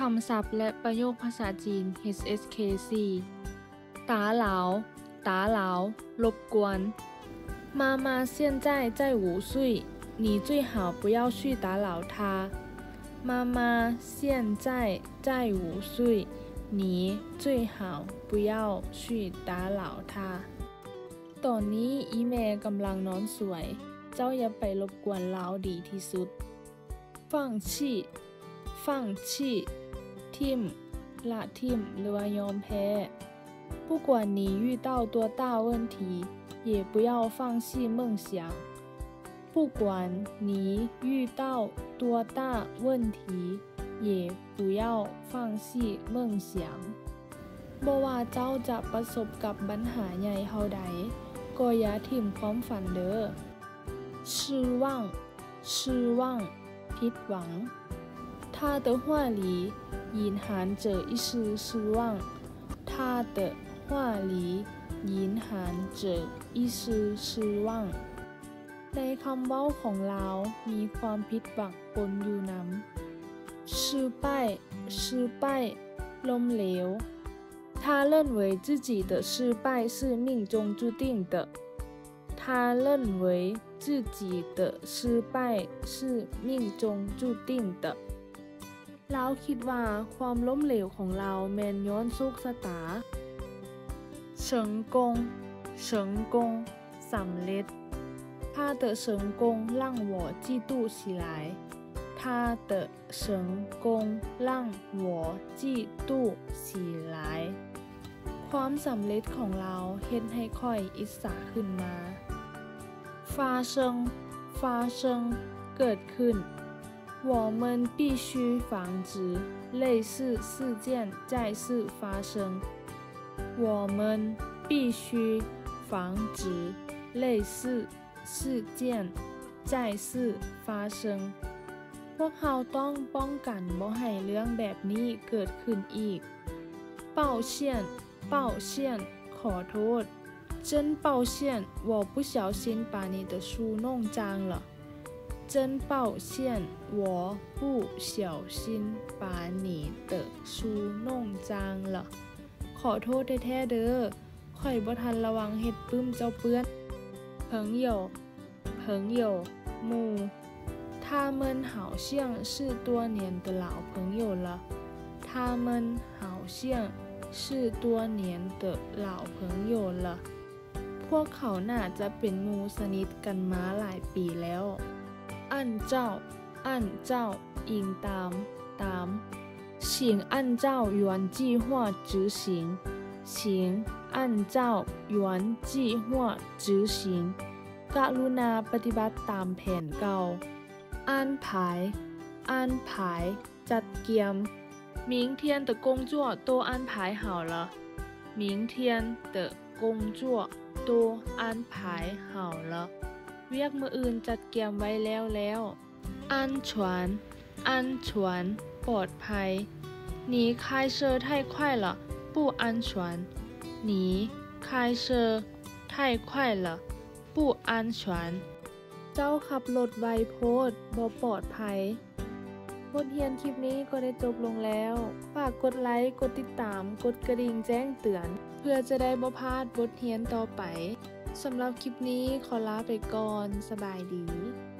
ຄຳສັບ ແລະ ປະໂຫຍກພາສາຈີນ ເອັດເອັສເຄສີ່ 打扰 打扰 ລົບກວນ. 妈妈现在在午睡，你最好不要去打扰她。妈妈现在在午睡，你最好不要去打扰她。 ຕອນນີ້ອີ່ແມ່ກຳລັງນອນສວຍ, ເຈົ້າຢ່າໄປລົບກວນລາວດີທີ່ສຸດ. 放弃 放弃 ຖິ້ມ ລະຖິ້ມ ຫຼືວ່າຍອມແພ້. 不管你遇到多大问题，也不要放弃梦想。不管你遇到多大问题，也不要放弃梦想。 ບໍ່ວ່າເຈົ້າຈະປະສົບກັບບັນຫາໃຫຍ່ເທົ່າໃດ, ກໍຢ່າຖິ້ມຄວາມຝັນເດີ້. 失望 失望 ຜິດຫວັງ. 他的话里隐含着一丝失望。他的话里隐含着一丝失望。 ໃນຄຳເວົ້າຂອງລາວມີຄວາມຜິດຫວັງປົນຢູ່ນຳ. 失败 失败 ລົ້ມເຫຼວ. 他认为自己的失败是命中注定的。他认为自己的失败是命中注定的。 ລາວຄິດວ່າຄວາມລົ້ມເຫຼວຂອງລາວແມ່ນຍ້ອນໂຊກຊະຕາ. 成功 成功 ສຳເລັດ. 他的成功让我嫉妒起来。他的成功让我嫉妒起来。 ຄວາມສຳເລັດຂອງລາວເຮັດໃຫ້ຂ້ອຍອິດສາຂຶ້ນມາ. 发生 发生 ເກີດຂຶ້ນ. 我们必须防止类似事件再次发生。我们必须防止类似事件再次发生。 ພວກເຮົາຕ້ອງປ້ອງກັນບໍ່ໃຫ້ເລື່ອງແບບນີ້ເກີດຂຶ້ນອີກ. 抱歉 抱歉 ຂໍໂທດ. 真抱歉，我不小心把你的书弄脏了。真抱歉，我不小心把你的书弄脏了。 ຂໍໂທດແທ້ໆເດີ້, ຂ້ອຍບໍ່ທັນລະວັງເຮັດປຶ້ມເຈົ້າເປື້ອນ. 朋友 朋友 ໝູ່. 他们好像是多年的老朋友了。他们好像是多年的老朋友了。 ພວກເຂົາໜ້າຈະເປັນໝູ່ສະໜິດກັນມາຫຼາຍປີແລ້ວ. 按照 按照 ອີງຕາມ ຕາມ. 请按照原计划执行。请按照原计划执行。 ກະລຸນາປະຕິບັດຕາມແຜນເກົ່າ. 安排 安排 ຈັດກຽມ. 明天的工作都安排好了。明天的工作都安排好了。 ວຽກມື້ອື່ນຈັດກຽມໄວ້ແລ້ວແລ້ວ. 安全 安全 ປອດໄພ. 你开车太快了，不安全。你开车太快了，不安全。 ເຈົ້າຂັບລົດໄວໂພດ, ບໍ່ປອດໄພ. ບົດຮຽນຄລິບນີ້ກໍໄດ້ຈົບລົງແລ້ວ. ຝາກກົດໄລ, ກົດຕິດຕາມ, ກົດກະດິ່ງແຈ້ງເຕືອນ ເພື່ອຈະໄດ້ບໍ່ພາດບົດຮຽນຕໍ່ໄປ. ສຳລັບຄລິບນີ້ຂໍລາໄປກ່ອນ. ສະບາຍດີ.